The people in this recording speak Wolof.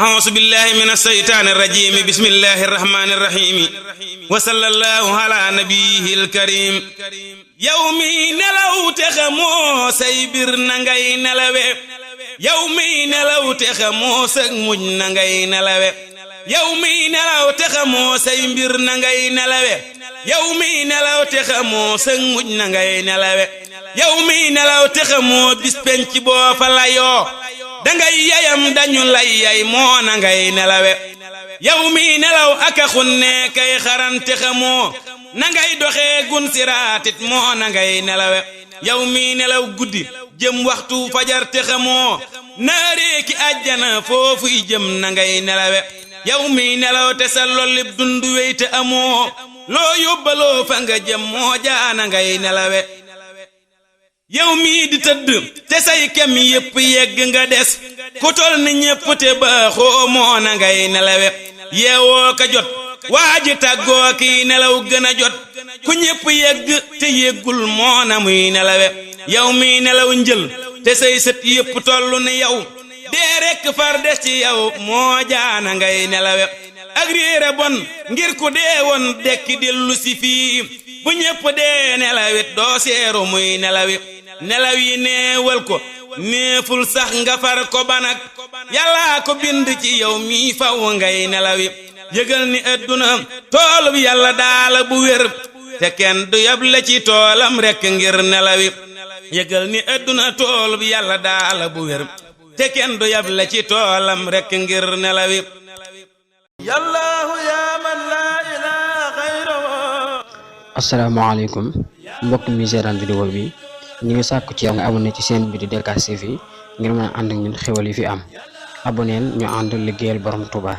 أعوذ بالله من الشيطان الرجيم بسم الله الرحمن الرحيم وصلى الله على نبيه الكريم يومي نلو تخمو سيبر نغاي نلوي يومي نلو تخمو سمج نغاي نلوي يومي نلو تخمو سيبر نغاي نلوي يومي نلو تخمو سمج نغاي نلوي يومي نلو تخمو بس بنت بو فلايو dangay yayam dañu lay yay moo na ngay nelawe yow mi nelaw aka xunne kay xarante xamoo na ngay doxee gun siraatit moo na ngay nelawe yow mi nelaw guddi jëm waxtu fajar te xamoo naaree ki àjjana foofuy jëm na ngay nelawe yow mi nelaw te sa lollib dundu wey te amoo loo yóbbaloo fa nga jëm moo jaana ngay nelawe yow mii di tëdd te say kem yépp yegg nga des ku tol ni ñépp te baaxoo moo na ngay nelawe yeewoo ka jot waaji tàggoo kii nelaw gën a jot ku ñépp yegg te yeggul moo na muy nelawe yow mii nelaw njël te say sët yépp tollu ni yow dee rekk far des ci yow moo jaana ngay nelawe ak réere bon ngir ku dee woon dekki dellu si fii bu ñépp dee nelawit doo seeru muy nelawi nelaw yi neewal ko neeful sax nga far ko banak yàllaa ko bind ci yow mi faw ngay nelawi yëgal ni adduna toolub yàlla daala bu wér te kenn du yable ci toolam rekk ngir nelawi yëgal ni adduna toolub yàlla daala bu wér te kenn du yable ci toolam rekk ngir nelawi yallaahu yaa man laa ilaaha xayruhu. asalaamaaleykum mbokk mi seetaan vidéo bi ñu ngi sàkku ci yow nga abonné ci chaîne bi di DK TV ngir mën a ànd ak ñun xéwal yi fi am abonneel ñu ànd liggéeyal borom Touba.